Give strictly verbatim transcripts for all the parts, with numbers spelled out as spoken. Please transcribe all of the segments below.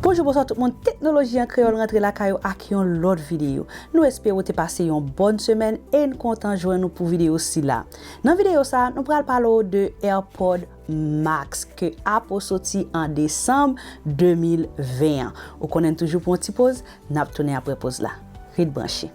Bonjou, bonswa tout moun. Teknoloji an Kreyòl rantre lakay ou ak yon lòt videyo. Nou espere w te pase yon bòn semèn e n kontan jwenn nou pou videyo sila. Nan videyo sa, nou pral pale w de AirPod Max ke Apple soti an desanm de mil ven an. Ou konnen n toujou pran yon ti poz, n ap tounen apre poz la. Ret branche.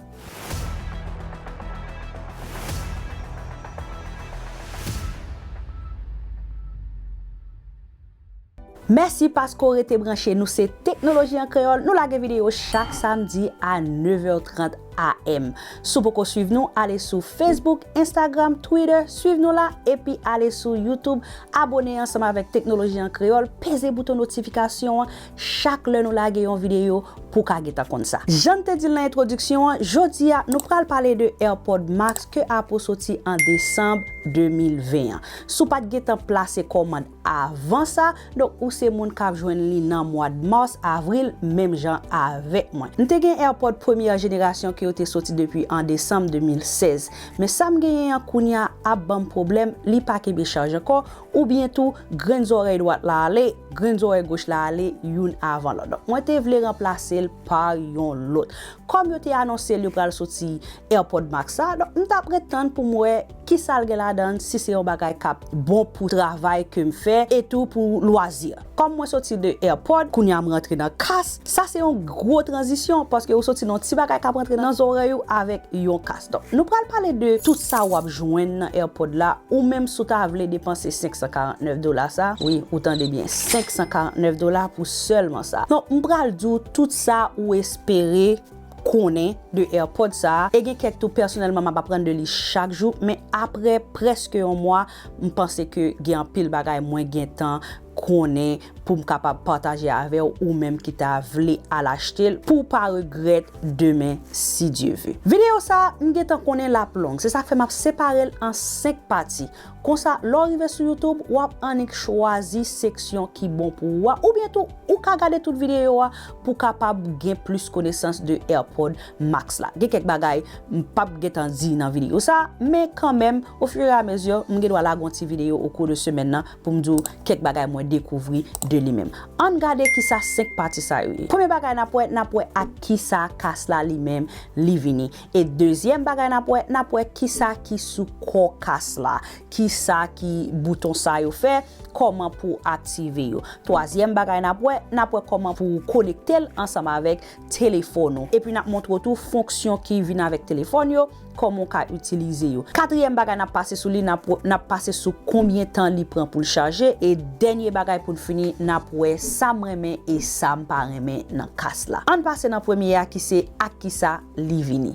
Mèsi paske w rete branche. Nou se Teknoloji an Kreyòl. Nou lage videyo chak samdi a nèf è trant A M. Si w poko swiv nou, ale sou Facebook, Instagram, Twitter, swiv nou la, epi ale sou YouTube, abone ansanm avèk Teknoloji an Kreyòl, peze bouton notifikasyon an, chak lè nou lage yon videyo pou w ka gentan konn sa. Jan n te di l nan entwodiksyon an, jodi a, nou pral pale de AirPod Max ke Apple soti an desanm de mil ven an. Si w pa t gentan plase kòmand avan sa, donk ou se moun k ap jwenn li nan mwad mas, avril, menm jan avèk mwen. M te gen AirPod premyè jenerasyon ke yo te soti depi an desanm de mil sèz, men sa m genyen an kounye a ap ban m pwoblèm, li pa kenbe chaj ankò, oubyen tou grenn zòrèy dwat la ale, grenn zòrèy goch la ale, youn avan lòt. Donk mwen te vle ranplase l pa yon lòt. Kòm yo te anonse l yo pral soti AirPod Max sa, donk m t ap ret tann pou m wè kisa l gen ladan l, si se yon bagay k ap bon pou travay ke m fè e tou pou lwazi. Kòm mwen soti de AirPod, kounye a m rantre nan kas. Sa se yon gwo tranzisyon, paske ou soti nan yon ti bagay k ap rantre nan zòrèy ou avèk yon kas. Donk, nou pral pale de tout sa w ap jwenn nan AirPod la. Ou menm, si w ta vle depanse senk san karant nèf dola sa, wi, ou tande byen, senk san karant nèf dola pou sèlman sa. Donk, m pral di w tout sa ou espere konnen de AirPod sa a, e gen kèk tou pèsonèlman m ap aprann de li chak jou, men apre prèske yon mwa, m panse ke gen anpil bagay mwen gentan konnen pou m kapab pataje avè w, ou menm ki ta vle al achte l, pou w pa regrèt demen, si Dye ve. Videyo sa a, m gentan konnen l ap long, se sa k fè m ap separe l an senk pati. Konsa, lè w rive sou YouTube, w ap annik chwazi seksyon ki bon pou ou a, oubyen tou, ou ka gade tout videyo a pou w kapab gen plis konesans de AirPod Max la. Gen kèk bagay m p ap gentan di nan videyo sa, men kanmenm, ofiramezi, m gen dwa lage yon ti videyo o kou de semèn nan pou m di w kèk bagay mwen dekouvri de li menm. Ann gade kisa senk pati sa yo ye. Premye bagay n ap wè, n ap wè ak kisa kas la li menm li vini. E dezyèm bagay n ap wè, n ap wè kisa ki sou kò kas la, kisa ki bouton sa yo fè, kòman pou w aktive yo. Twazyèm bagay n ap wè, n ap wè kòman pou w konekte l ansanm avèk telefòn ou. Epi n ap montre w tou fonksyon ki vin avèk telefòn yo, kòman w ka itilize yo. Katriyèm bagay n ap pase sou li, n ap, n ap pase sou konbyen tan li pran pou l chaje. E dènye bagay pou n fini, n ap wè sa m renmen e sa m pa renmen nan kas la. Ann pase nan premye a ki se ak kisa li vini.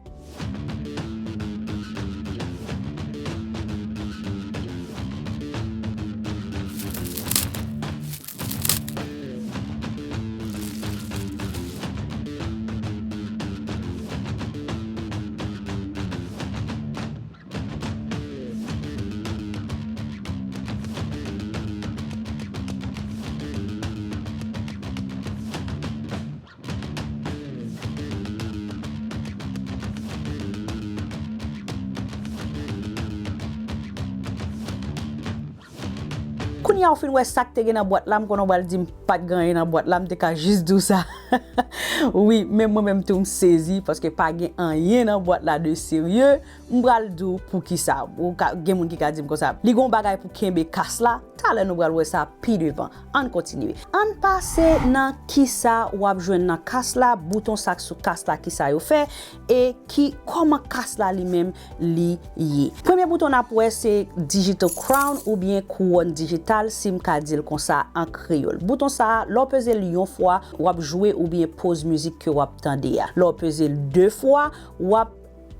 Kounye a ou fin wè sa k te gen nan bwat la, m konnen w pral di m pa t gen anyen nan bwat la, m te ka jis di w sa. Wi, men mwen menm tou m sezi, paske pa gen anyen nan bwat la de serye. M pral di w poukisa. Ou ka, gen moun ki ka di m konsa, li gon bagay pou kenbe kas la. Talè nou pral wè sa pi devan. Ann kontinye. Ann pase nan kisa w ap jwenn nan kas la, bouton sa k sou kas la, kisa yo fè, e ki, kòman kas la li menm li ye. Premye bouton n ap wè se Digital Crown oubyen kouwòn dijital, si m ka di l konsa an kreyòl. Bouton sa a, lè w peze l yon fwa, w ap jwe oubyen poz mizik ke w ap tande a. Lè w peze l de fwa, w ap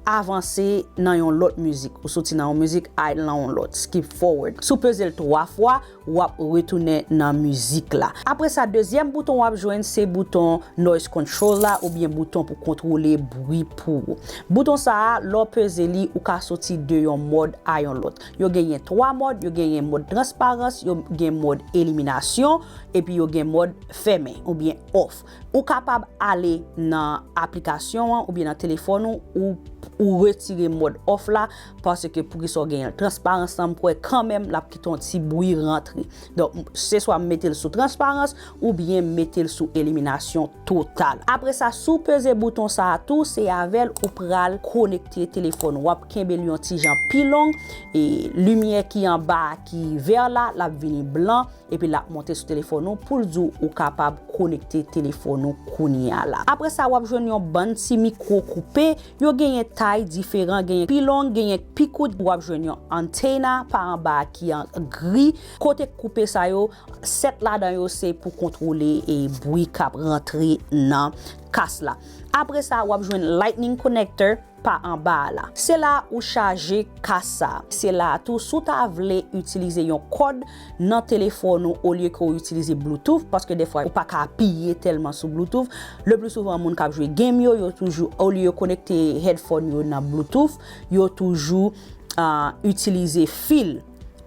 avanse nan yon lòt mizik. Ou soti nan yon mizik, al nan yon lòt, skip forward. Si w peze l twa fwa, w ap retounen nan mizik la. Apre sa, dezyèm bouton w ap jwenn, se bouton noise control la, oubyen bouton pou kontwole bri pou ou. Bouton sa a, lè w peze li, ou ka soti de yon mòd a yon lòt. Yo genyen twa mòd, yo genyen mòd transparans, yo gen mòd eliminasyon, epi yo gen mòd fèmen, oubyen off. Ou kapab ale nan aplikasyon an oubyen nan telefòn ou, ou ou retire mòd off la, paske poukisa w genyen l? Transparans lan, m kwè kanmenm l ap kite yon ti bri rantre. Donk, se swa m mete l sou transparans oubyen m mete l sou eliminasyon total. Apre sa, si w peze bouton sa a tou, se avè l ou pral konekte telefòn ou. W ap kenbe l yon ti jan pi long, e limyè ki anba a ki vè la, l ap vini blan, epi l ap monte sou telefòn ou pou l di w ou kapab konekte telefòn ou kounye a la. Apre sa, w ap jwenn yon bann ti mikwo koupe. Yo genyen tay diferan, genyen pi long, genyen pi kout. W ap jwenn yon antenna pa anba a ki an gri. Kote koupe sa yo, sèt ladan yo se pou kontwole e bri k ap rantre nan kas la. Apre sa, w ap jwenn lightning connector pa anba a la. Se la ou chaje kas sa. Se la tou, si w ta vle itilize yon kòd nan telefòn ou olye ke w itilize Bluetooth, paske defwa ou pa ka apiye tèlman sou Bluetooth. Le pli souvan, moun k ap jwe game yo, yo toujou, olye yo konekte headphone yo nan Bluetooth, yo toujou ah, itilize fil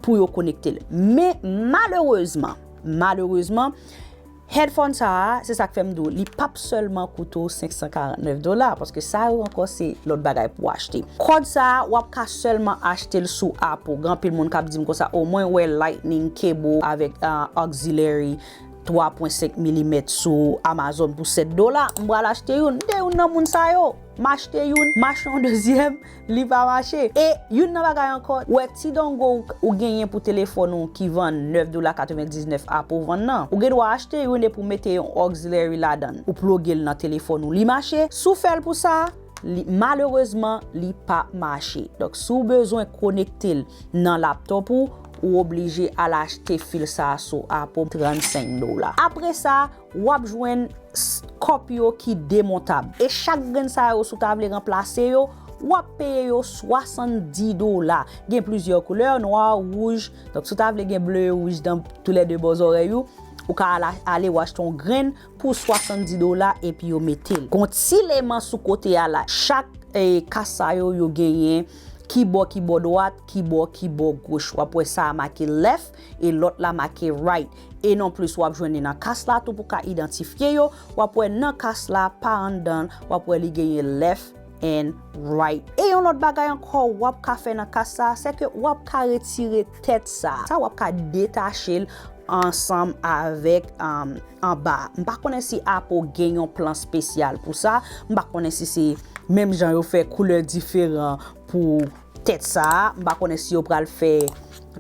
pou yo konekte l. Men malerezman, malerezman, headphone sa a, se sa k fè m di w, li p ap sèlman koute w senk san karant nèf dola, paske sa yo ankò se lòt bagay pou w achte. Kòd sa a, w ap ka sèlman achte l sou Apple. Gen anpil moun k ap di m konsa, o, mwen wè lightning cable avèk ah, auxiliary twa pwen senk milimèt sou Amazon pou sèt dola, m pral achte youn. M te youn nan moun sa yo. M achte youn, m achte yon dezyèm, li pa mache. E youn nan bagay ankò, wè ti dongo ou, ou genyen pou telefòn ou ki vann nèf dola katrevendiznèf a pou vann nan. Ou gen dwa achte youn epi w mete yon auxiliary ladan l. Ou ploge l nan telefòn ou, li mache. Si w fè l pou sa, li, malerezman, li p ap mache. Donk, si w bezwen konekte l nan laptop ou, ou oblije al achte fil sa a sou Apple, trannsenk dola. Apre sa, w ap jwenn s-, kòp yo ki demontab. E chak grenn sa yo, si w ta vle ranplase yo, w ap peye yo swasanndis dola. Gen plizyè koulè, nwa, wouj. Donk, si w ta vle gen ble e wouj nan toulède bò zòrèy ou, ou ka ala-, ale w achte yon grenn pou swasanndis dola epi yo mete l. Gon ti leman sou kote a la. Chak, eh, kas sa yo, yo genyen ki bò, ki bò dwat, ki bò, ki bò goch. W ap wè sa a make left e lòt la make right. E non plis, w ap jwenn li nan kas la tou pou ka idantifye yo. W ap wè nan kas la, pa anndan, w ap wè li genyen left and right. E yon lòt bagay ankò w ap ka fè nan kas sa, se ke w ap ka retire tèt sa. Sa w ap ka detache l ansanm avèk, um, anba. M pa konnen si Apple gen yon plan espesyal pou sa. M pa konnen si se menm jan yo fè koulè diferan pou tèt sa a. M pa konnen si yo pral fè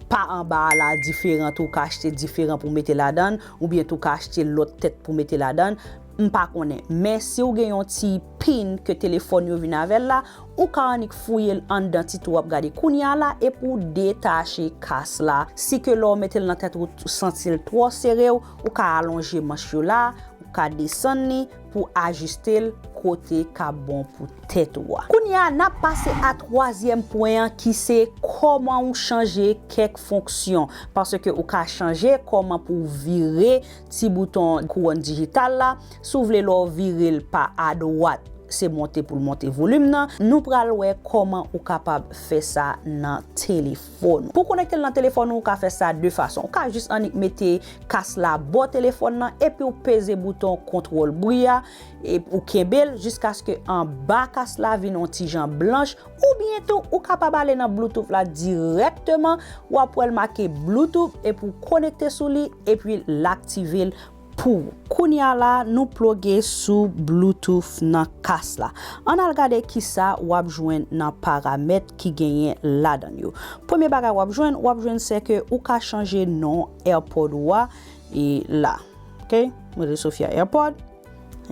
pa anba a la diferan, tou ka achte diferan pou mete ladan l, oubyen tou ka achte lòt tèt pou mete ladan l. M pa konnen. Men si w gen yon ti pin ke telefòn yo vin avè l la, ou ka annik fouye l anndan ti twou w ap gade kounye a la epi w detache kas la. Si ke lè w mete l nan tèt ou, ou santi l twò sere w, ou ka alonje manch yo la, ou ka desann li pou ajiste l kote k ap bon pou tèt ou a. Kounye a, n ap pase a twazyèm pwen an ki se kòman w chanje kèk fonksyon. Paske ou ka chanje kòman pou w vire ti bouton kouwòn dijital la. Si w vle lè w vire l pa adwat, se monte pou l monte volim nan. Nou pral wè kòman ou kapab fè sa nan telefòn ou. Pou konekte l nan telefòn ou, ou ka fè sa de fason. Ou ka jis annik mete kas la bò telefòn nan, epi w peze bouton kontwòl bri a, e ou kenbe l jiskaske anba kas la vin yon ti jan blanch, oubyen tou ou kapab ale nan Bluetooth la dirèkteman, w ap wè l make Bluetooth, epi w konekte sou li, epi l aktive l pou ou. Kounye a la, nou ploge sou Bluetooth nan kas la. Ann al gade kisa w ap jwenn nan paramèt ki genyen ladan yo. Premye bagay w ap jwenn, w ap jwenn se ke ou ka chanje non AirPod ou a, e la. Ok? Mwen rele Sophia AirPod.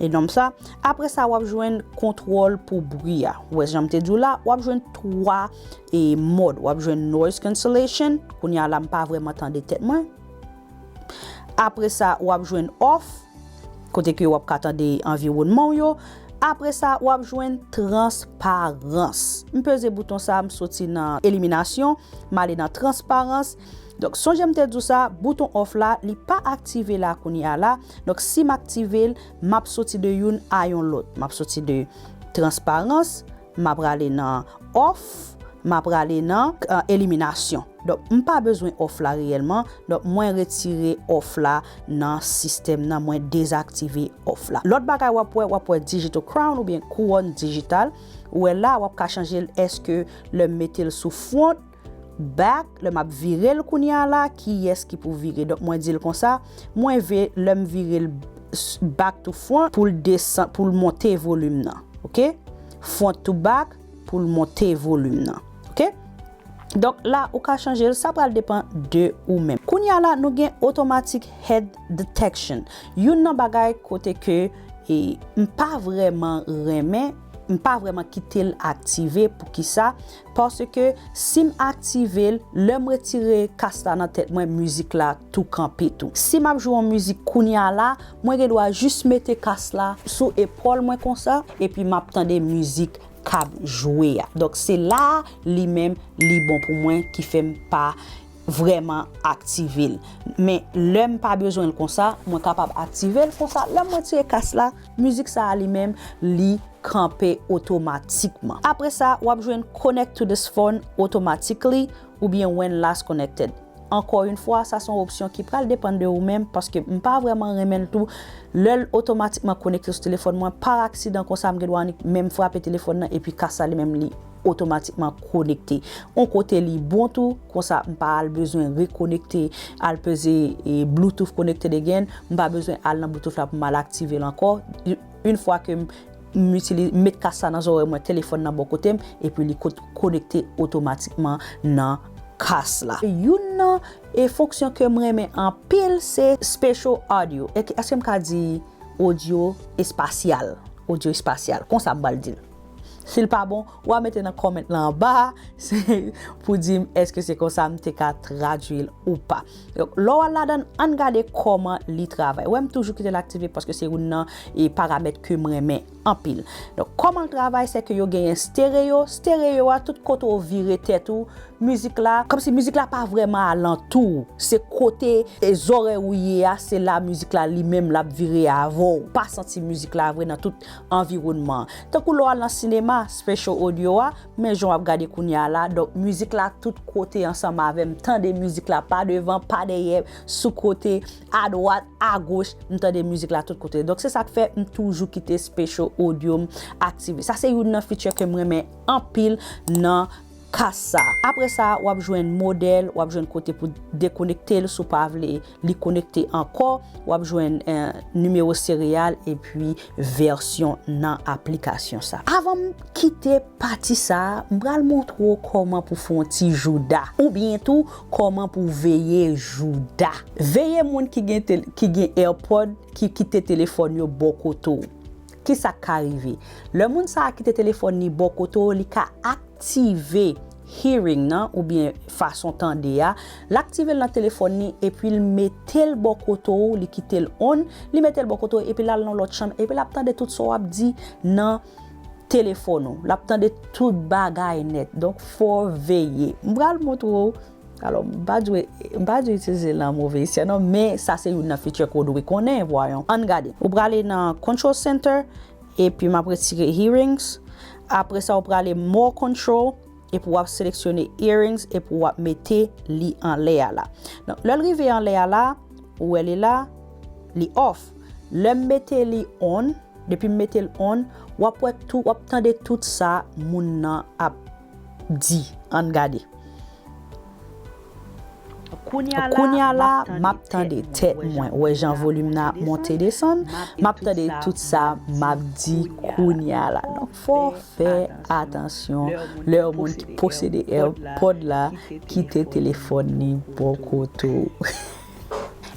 E non m sa. Apre sa, w ap jwenn kontwòl pou bri a. Ou wè, jan m te di w la, w ap jwenn twa, e, mòd. W ap jwenn noise cancellation. Kounye a la, m pa vrèman tande tèt mwen. Apre sa, w ap jwenn off, kote ke w ap ka tande anviwònman w yo. Apre sa, w ap jwenn transparans. M peze bouton sa, m soti nan eliminasyon, m ale nan transparans. Donk, sonje m te di w sa, bouton off la, li pa aktive la kounye a la. Donk, si m aktive l, m ap soti de youn a yon lòt. M ap soti de transparans, m ap prale nan off, m ap prale nan, euh, eliminasyon. Donk, m pa bezwen off la reyèlman. Donk, mwen retire off la nan sistèm nan, mwen dezaktive off la. Lòt bagay w ap wè, w ap wè digital crown oubyen kouwòn dijital. Ou wè la, w ap ka chanje l, èske lè m mete l sou front, back, lè m ap vire l kounye a la, kiyès ki pou vire? Donk, mwen di l konsa, mwen ve lè m vire l s- back to front pou l desann, pou l monte volim nan. Oke? Front to back pou l monte volim nan. Oke? Donk, la, ou ka chanje l, sa pral depann de ou menm. Kounye a la, nou gen automatic head detection. Youn nan bagay kote ke e, m pa vrèman renmen, m pa vrèman kite l aktive. Poukisa? Paske si m aktive l, lè m retire kas la nan tèt mwen, mizik la tou kanpe tou. Si m ap jwe yon mizik kounye a la, mwen gen dwa jis mete kas la sou epòl mwen konsa, epi m ap tande mizik k ap jwe a. Donk, se la a, li menm, li bon pou mwen, ki fè m pa vrèman aktive l. Men, lè m pa bezwen l konsa, mwen kapab aktive l konsa. Lè m retire kas la, mizik sa a li menm, li kanpe otomatikman. Apre sa, w ap jwenn connect to this phone automatically oubyen when last connected. Ankò yon fwa, sa se yon opsyon ki pral depann de ou menm, paske m pa vrèman renmen l tou. Lè l otomatikman konekte sou telefòn mwen, pa aksidan konsa, m gen dwa annik menm frape telefòn nan, epi kas la li menm li otomatikman konekte. Yon kote li bon tou, konsa m pa al bezwen rekonekte, al peze e, Bluetooth connected again, m pa bezwen al nan Bluetooth la pou m al aktive l ankò. Yon fwa ke m, m itilize, met kas la nan zòrèy mwen, telefòn nan bò kote m, epi li ko- konekte otomatikman nan kas la. Youn nan e fonksyon ke m renmen anpil se spatial audio. E, èske m ka di odyo espasyal? Odyo espasyal. Konsa m pral di l. Si l pa bon, w a mete nan comment la anba, se pou di m èske se konsa m te ka tradui l ou pa. Donk, lè w al ladan l, ann gade kòman li travay. Wè, m toujou kite l aktive paske se youn nan e paramèt ke m renmen anpil. Donk, kòman l travay, se ke yo genyen stereo. Stereo a, tout kote w vire tèt ou, mizik la, kòmsi mizik la pa vrèman alantou w. Se kote e zòrèy ou ye a, se la mizik la li menm l ap vire avè w. Pa santi mizik la vre nan tout anviwònman an. Tankou lè w al nan sinema, spatial audio a, men jan w ap gade kounye a la, donk mizik la tout kote ansanm avè m, tande mizik la pa devan, pa dèyè, sou kote, adwat, agoch, m tande mizik la tout kote. Donk se sa k fè m toujou kite spatial audio m aktive. Sa se youn nan feature ke m renmen anpil nan kas sa. Apre sa, w ap jwenn modèl, w ap jwenn kote pou dekonekte l si w pa vle li konekte ankò, w ap jwenn eh, nimewo seriyal epi vèsyon nan aplikasyon sa. Avan m kite pati sa a, m pral montre w kòman pou fè yon ti jouda, oubyen tou kòman pou veye jouda. Veye moun ki gen tel- ki gen AirPod ki kite telefòn yo bò kote w. Kisa k ka rive? Lè moun sa a kite telefòn li bò kote w, li ka aktive hearing nan, oubyen fason tande a. L aktive l nan telefòn li, epi l mete l bò kote w, li kite l on, li mete l bò kote w, epi l al nan lòt chanm, epi l ap tande tout sa w ap di nan telefòn ou. L ap tande tout bagay nèt. Donk, fò w veye. M pral montre w. Alò, m pa dwe, m pa dwe itilize l nan move esyan non, men sa se youn nan feature ke w dwe konnen, vwayon. Ann gade. Ou prale nan Control Center, epi m ap retire hearings. Apre sa, ou prale More Control, epi w ap seleksyone hearings, epi w ap mete li anlè a la. Donk, lè l rive anlè a la, ou wè li la, li off. Lè m mete li on, depi m mete l on, w ap wè tou, w ap tande tout sa moun nan ap di. Ann gade. Kounye a la, m ap tande tèt mwen. Ou wè jan volim nan ap monte desann, m ap tande tout sa m ap di kounye a la. Donk, fò w fè atansyon lè yon moun ki posede AirPod la kite telefòn li bò kote w.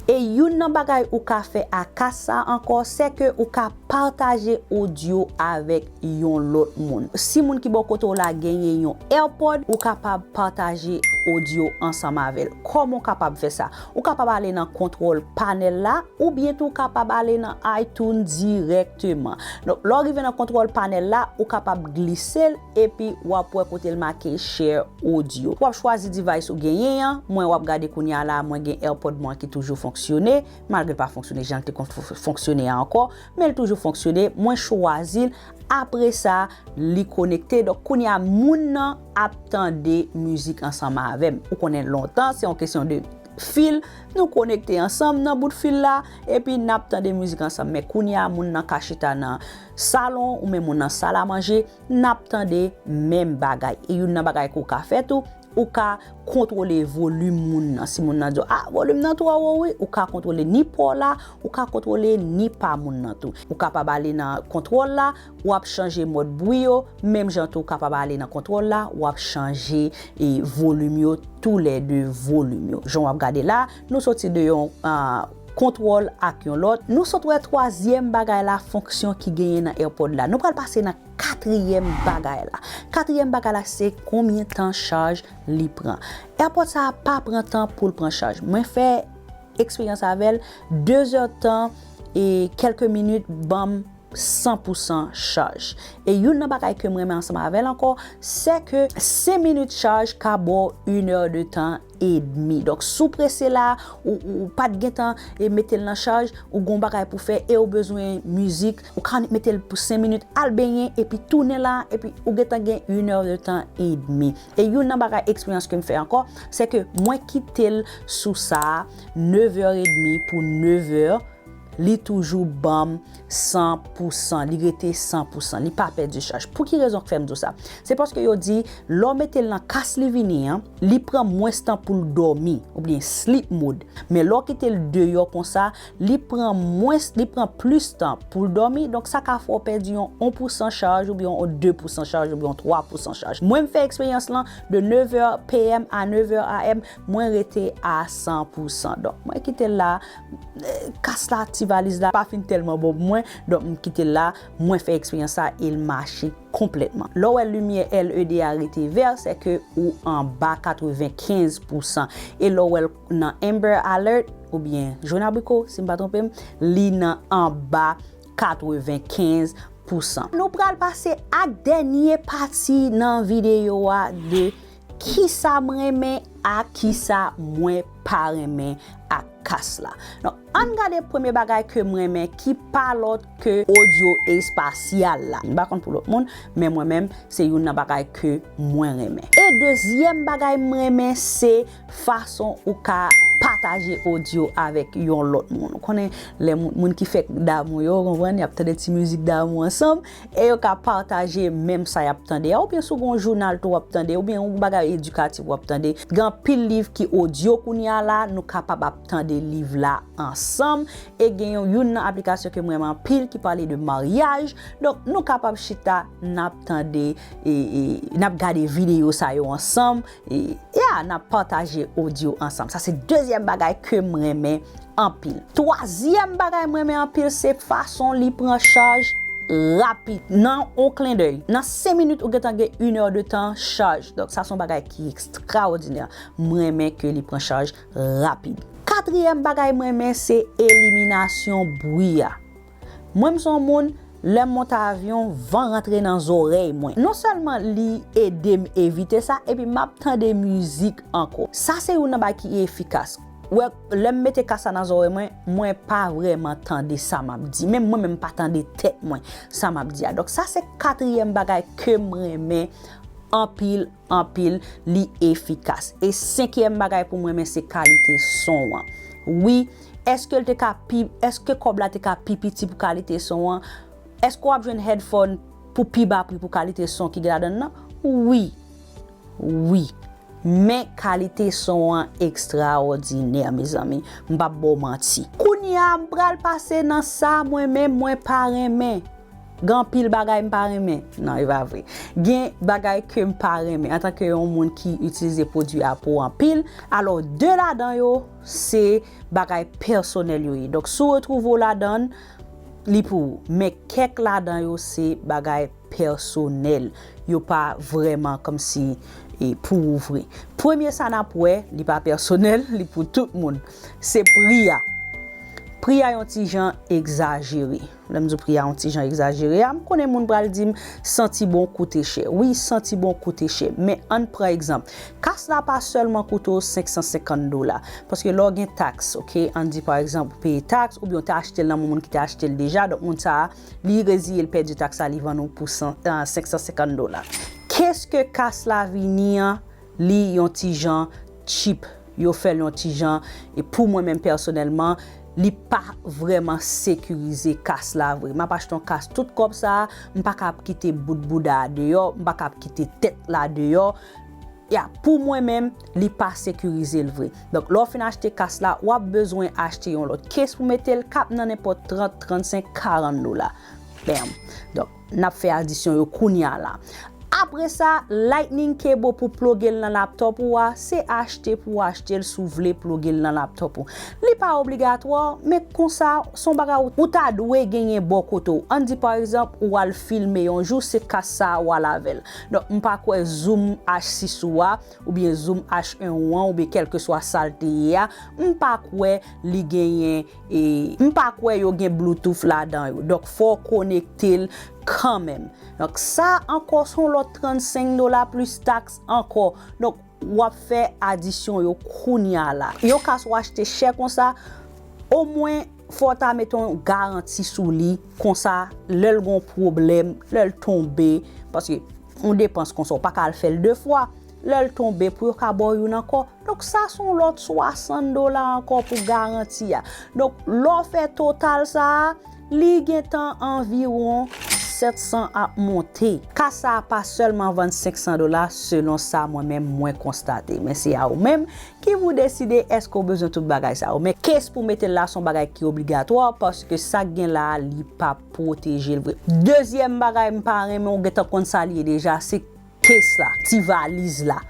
E youn nan bagay ou ka fè ak kas sa ankò, se ke ou ka pataje odyo avèk yon lòt moun. Si moun ki bò kote w la genyen yon AirPod, ou kapab pataje odyo ansanm avè l. Kòman w kapab fè sa? Ou kapab ale nan kontwòl panèl la, oubyen tou w kapab ale nan iTunes dirèkteman. Donk, lè w rive nan kontwòl panèl la, ou kapab glise l, epi w ap wè kote l make Share Audio. W ap chwazi device ou genyen an. Mwen, w ap gade kounye a la, mwen gen AirPod mwen ki toujou fonksyone, malgre l pa fonksyone jan l te konn fon- fonksyone a ankò, men l toujou fonksyone. Mwen chwazi l. Apre sa, li konekte. Donk, kounye a, moun nan ap tande mizik ansanm avè m. Ou konnen lontan, se yon kesyon de fil, nou konekte ansanm nan bout fil la, epi n ap tande mizik ansanm. Men kounye a, moun nan ka chita nan salon, ou menm ou nan sal a manje, n ap tande menm bagay. E youn nan bagay ke w ka fè tou, ou ka kontwole volim moun nan. Si moun nan di w, "Ah, volim nan twò wo, wi," ou ka kontwole ni pa w la, ou ka kontwole ni pa moun nan tou. Ou kapab ale nan kontwòl la, w ap chanje mòd bwi yo, menm jan tou w kapab ale nan kontwòl la, w ap chanje, e, volim yo, toulède volim yo. Jan w ap gade la, nou soti de yon, ah, kontwòl ak yon lòt. Nou sot wè twazyèm bagay la, fonksyon ki genyen nan AirPod la. Nou pral pase nan katriyèm bagay la. Katriyèm bagay la, se konbyen tan chaj li pran. AirPod sa a pa pran tan pou l pran chaj. Mwen fè eksperyans avè l, de zè tan e kèlke minit ban m san pou san chaj. E youn nan bagay ke m renmen ansanm avè l ankò, se ke senk minit chaj ka ba w inè de tan edmi. Donk, si w prese la, ou, ou, ou pa t gentan, e, mete l nan chaj, ou gon bagay pou fè e ou bezwen mizik, ou ka mete l pou senk minit, al benyen, epi tounen la, epi ou gentan gen inè de tan edmi. E youn nan bagay eksperyans ke m fè ankò, se ke mwen kite l sou sa a, nevè edmi pou nevè, li toujou ban m san pou san, li rete san pou san, li pa pèdi chaj. Pou ki rezon k fè m di w sa? Se paske yo di, lè w mete l nan kas li vini an, li pran mwens tan pou l dòmi, oubyen sleep mode. Men lè w kite l deyò konsa, li pran mwens, li pran plis tan pou l dòmi, donk sa ka fè w pèdi yon, yon pou san chaj, oubyen yon de pou san chaj, oubyen yon twa pou san chaj. Mwen, m fè eksperyans lan de nevè p m a nevè a m, mwen rete a san pou san. Donk, mwen kite l la, eh, kas la, ti valiz la, pa fin tèlman bon pou mwen, donk, m kite l la, mwen fè eksperyans sa e l mache konplètman. Lè w wè limyè L E D a rete vè, se ke ou anba katrevenkenz pou san. E lè w wè l nan Amber Alert, oubyen jòn abriko, si m pa twonpe m, li nan anba katrevenkenz pou san. Nou pral pase ak dènye pati nan videyo a de kisa m renmen ak kisa mwen pa renmen ak kas la. Donk, ann gade premye bagay ke m renmen ki pa lòt ke odyo espasyal la. M pa konn pou lòt moun, men mwen menm, se youn nan bagay ke mwen renmen. E dezyèm bagay m renmen, se fason ou ka pataje odyo avèk yon lòt moun. Ou konnen, lè moun, moun ki fèk damou yo, ou konprann, y ap tande ti mizik damou ansanm, e yo ka pataje menm sa y ap tande a. Oubyen si w gen yon jounal tou w ap tande, oubyen yon bagay edikatif w ap tande. Gen anpil liv ki odyo kounye a la, nou kapab ap tande liv la ansanm. E gen yon, youn nan aplikasyon ke m renmen anpil ki pale de maryaj. Donk, nou kapab chita, n ap tande, e, e, n ap gade videyo sa yo ansanm. E, ya, n ap pataje odyo ansanm. Sa se dezyèm bagay ke m renmen anpil. Twazyèm bagay m renmen anpil, se fason li pran chaj rapid. Nan yon klendèy, nan senk minit, ou gentan gen inè de tan chaj. Donk, sa se yon bagay ki ekstraòdinè. M renmen ke li pran chaj rapid. Katriyèm bagay m renmen, se eliminasyon bwi a. Mwen, m se yon moun, lè m monte avyon, van rantre nan zòrèy mwen. Non sèlman li ede m evite sa, epi m ap tande mizik ankò. Sa se youn nan bagay ki efikas. Wè, lè m mete kas la nan zòrèy mwen, mwen pa vrèman tande sa m ap di. Menm mwen menm pa tande tèt mwen, sa m ap di a. Donk, sa se katriyèm bagay ke m renmen anpil, anpil, li efikas. E senkyèm bagay pou mwen, men se kalite son an. Wi, èske l te ka pi, èske kòb la te ka pi piti pou kalite son an? Èske w ap jwenn headphone pou pi ba pri pou kalite son ki gen ladan l nan? Wi. Wi. Men kalite son an ekstraòdinè, mezanmi. M p ap ba w manti. Kounye a, m pral pase nan sa mwen menm mwen pa renmen. Gen anpil bagay m pa renmen. Non, e pa vre. Gen bagay ke m pa renmen antanke yon moun ki itilize pwodui a pou anpil. Alò, de ladan yo, se bagay pèsonèl yo ye. Donk, si w retwouve w ladan l, li pou ou. Men kèk ladan yo, se bagay pèsonèl. Yo pa vrèman kòmsi, e, pou ou vre. Premye sa n ap wè, li pa pèsonèl, li pou tout moun. Se pri a. Pri a yon ti jan egzajere. Lè m di w pri a yon ti jan egzajere a, m konnen moun pral di m, "Santi bon koute chè." Wi, santi bon koute chè. Men ann pran egzanp. Kas la pa sèlman koute w senk san senkant dola. Paske lè w gen taks, oke, ann di pa egzanp ou peye taks, oubyen w te achte l nan yon moun ki te achte l deja, donk moun sa a, li reziye l pèdi taks la, li vann ou pou san, ah, senk san senkant dola. Kèske kas la vini an, li yon ti jan cheap. yo fè l yon ti jan, e pou mwen menm pèsonèlman, li pa vrèman sekirize kas la vre. M ap achte yon kas tout kòb sa a, m pa ka ap kite bout bouda a deyò, m pa ka ap kite tèt la deyò. Ya, pou mwen menm, li pa sekirize l vre. Donk, lè w fin achte kas la, w ap bezwen achte yon lòt case pou mete l, k ap nan nenpòt trant, trannsenk, karant dola. Bam. Donk, n ap fè adisyon yo kounye a la. Apre sa, lightning cable pou ploge l nan laptòp ou a, se achte pou w achte l si w vle ploge l nan laptòp ou. Li pa obligatwa, men konsa, se yon bagay ou, ou ta dwe genyen bò kote w. Ann di, pa egzanp, ou al filme yon jou, se kas sa a w al avè l. Donk, m pa kwè Zoom H sis ou a, oubyen Zoom H un ou an, oubyen kèlkeswa sa l te ye a, m pa kwè li genyen, e, m pa kwè yo gen Bluetooth ladan yo. Donk, fò w konekte l kanmenm. Donk, sa ankò se yon lòt trannsenk dola plis taks ankò. Donk, w ap fè adisyon yo kounye a la. Yon kas w achte chè konsa, omwen, fò w ta mete yon garanti sou li. Konsa, lè l gen yon pwoblèm, lè l tonbe, paske yon depans konsa, w pa ka al fè l de fwa. Lè l tonbe, pou yo ka ba w youn ankò. Donk, sa se yon lòt swasant dola ankò pou garanti a. Donk, lè w fè total sa a, li gentan anviwon sèt san ap monte. Kas sa a pa sèlman vann senk san dola, selon sa mwen menm mwen konstate. Men se a ou menm ki pou deside èske w bezwen tout bagay sa yo. Men case pou mete l la se yon bagay ki obligatwa, paske sa k gen la a, li pa pwoteje l vre. Dezyèm bagay m pa renmen, ou gentan konn sa l ye deja, se case la, ti valiz la.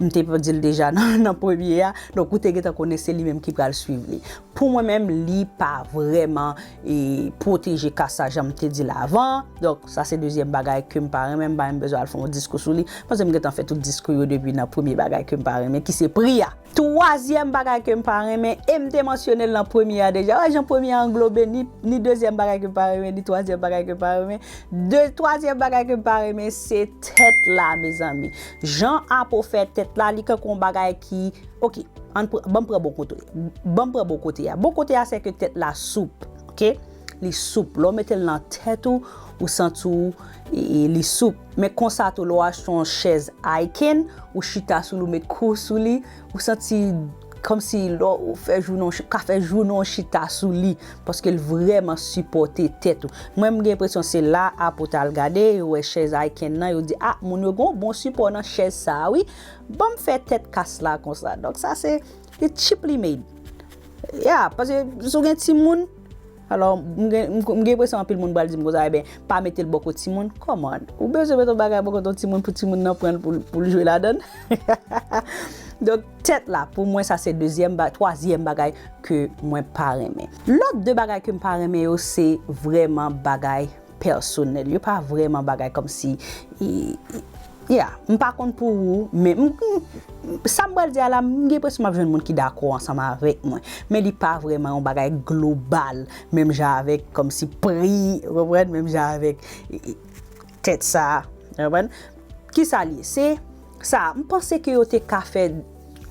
M te di l deja nan, nan premye a. Donk, ou te gentan konnen se li menm ki pral swiv li. Pou mwen menm, li pa vrèman, e, pwoteje kas sa jan m te di l avan. Donk, sa se dezyèm bagay ke m pa renmen. M pa menm bezwen al fè yon diskou sou li. Paske m gentan fè tout diskou yo depi nan premye bagay ke m pa renmen, ki se pri a. Twazyèm bagay ke m pa renmen, e m te mansyone l nan premye a deja. Wè jan premye a anglobe ni, ni dezyèm bagay ke m pa renmen, ni twazyèm bagay ke m pa renmen. De, twazyèm bagay ke m pa renmen, se tèt la, mezanmi. Jan Apple fè tèt la, li kankou yon bagay ki, oke, ann pr-, ban m pran bon kote. Ban m pran bon kote a. Bon kote a, se ke tèt la soup, oke? Li soup. Lè w mete l nan tèt ou, ou santi w, e, e, li soup. Men konsa tou, lè w achte yon chèz Aiken, ou chita sou li, ou met kou sou li, ou santi kòmsi lè w fè jounen w chi-, ka fè jounen w chita sou li, paske l vrèman sipòte tèt ou. Mwen, m gen enpresyon se la Apple t al gade, yo wè chèz Aiken nan, yo di, a, moun yo gen yon bon sipò nan chèz sa a, wi. Ban m fè tèt kas la konsa. Donk, sa se, li cheaply made. Ya, paske si w gen timoun, alò, m gen, m, m gen enpresyon anpil moun pral di m konsa, ebyen, pa mete l bò kot timoun. Kòman? Ou bezwen mete yon bagay bò kot yon timoun pou timoun nan pran l pou, pou l jwe ladan l? Donk, tèt la, pou mwen, sa se dezyèm ba-, twazyèm bagay ke mwen pa renmen. Lòt de bagay ke m pa renmen yo, se vrèman bagay pèsonèl. Yo pa vrèman bagay kòmsi, e, e, ya, m pa konn pou ou, men m, m, sa m pral di a la, m gen enpresyon m ap jwenn moun ki dakò ansanm avèk mwen. Men li pa vrèman yon bagay global, menm jan avèk kòmsi pri, ou konprann, menm jan avèk, e, e, tèt sa, ou konprann? Kisa l ye? Se sa, m panse ke yo te ka fè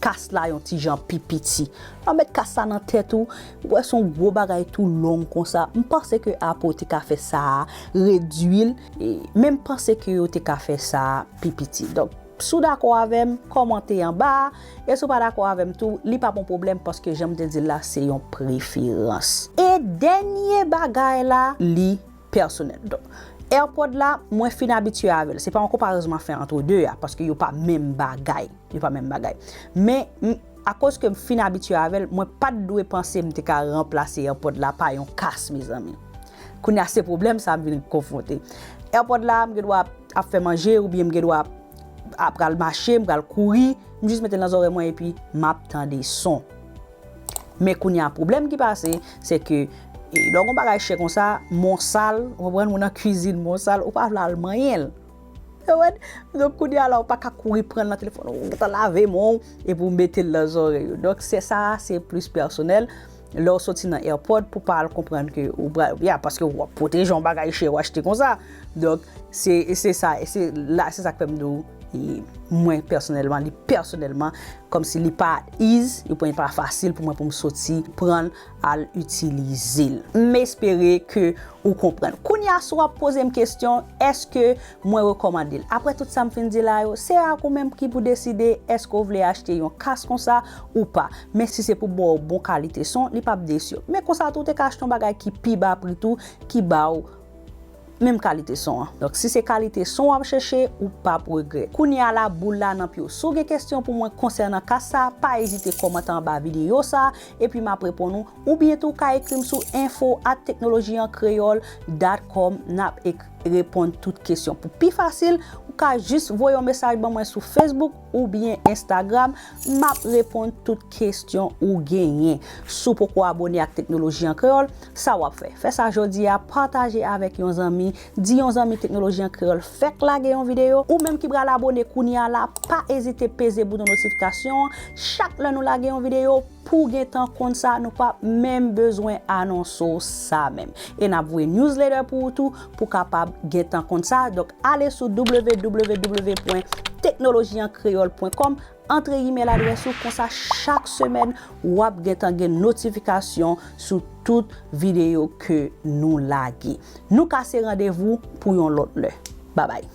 kas la yon ti jan pi piti. Lè w met kas la nan tèt ou, ou wè se yon gwo bagay tou long konsa. M panse ke Apple te ka fè sa a, redwi l, e, men m panse ke yo te ka fè sa a pi piti. Donk, si w dakò avè m, kòmante anba a, e si w pa dakò avè m tou, li p ap yon pwoblèm paske jan m te di l la, se yon preferans. E dènye bagay la, li pèsonèl. Donk, AirPod la, mwen fin abitye avè l. Se pa yon konparezon m ap fè ant de a, paske yo pa menm bagay. Yo pa menm bagay. Men, m, akoz ke m fin abitye avè l, mwen pa t dwe panse m te ka ranplase AirPod la pa yon kas, mezanmi. Kounye a, se pwoblèm sa a m vin konfwonte. AirPod la, m gen dwa ap, ap fè manje, oubyen m gen dwa ap, ap pral mache, m pral kouri, m jis mete l nan zòrèy mwen epi m ap tande son. Men kounye a, pwoblèm ki pase, se ke, e, lè w gen yon bagay chè konsa, men w sal, ou konprann, ou nan kwizin, men w sal, ou pa vle al manyen l. Ou konprann? Donk, kounye a la, ou pa ka kouri pran l nan telefòn, ou gentan lave men w, epi w mete l nan zòrèy ou. Donk, se sa, se plis pèsonèl. Lè w soti nan AirPod, pou pa al konprann ke ou pral, ya, paske w ap pwoteje yon bagay chè w achte konsa. Donk, se se sa, se la, se sa k fè m di w, e, mwen pèsonèlman, li pèsonèlman, kòmsi li pa easy, li pa fasil pou mwen pou m soti pran l al itilize l. M espere ke ou konprann. Kounye a, si w ap poze m kesyon, èske mwen rekòmande l? Apre tout sa m fin di la yo, se ak ou menm ki pou deside èske w vle achte yon kas konsa ou pa. Men si se pou ba w bon kalite son, li p ap desye w. Men konsa tou, ou te ka achte yon bagay ki pi ba pri tou, ki ba w menm kalite son an. Donk, si se kalite son w ap chèche, ou p ap regrèt. Kounye a la, boul la nan pye w. Si w gen kesyon pou mwen konsènan kas sa, pa ezite kòmante anba videyo sa, epi m ap reponn ou. Oubyen tou, w ka ekri m sou info at teknoloji an kreyòl dot com, n ap ek-, reponn tout kesyon. Pou pi fasil, ou ka jis voye yon mesaj ban mwen sou Facebook oubyen Instagram, m ap reponn tout kesyon ou genyen. Si w poko abone ak Teknoloji an Kreyòl, sa w ap fè? Fè sa jodi a, pataje avèk yon zanmi, di yon zanmi Teknoloji an Kreyòl fèk lage yon videyo, ou menm ki pral abone kounye a la, pa ezite peze bouton notifikasyon an. Chak lè nou lage yon videyo, pou w gentan konn sa, nou p ap menm bezwen anonse w sa menm. E n ap voye newsletter pou ou tou, pou w kapab gentan konn sa. Donk, ale sou w w w pwen teknoloji an kreyòl pwen kòm, antre imèl adrès ou, konsa chak semèn, w ap gentan gen notifikasyon sou tout videyo ke nou lage. Nou kase randevou pou yon lòt lè. Babay.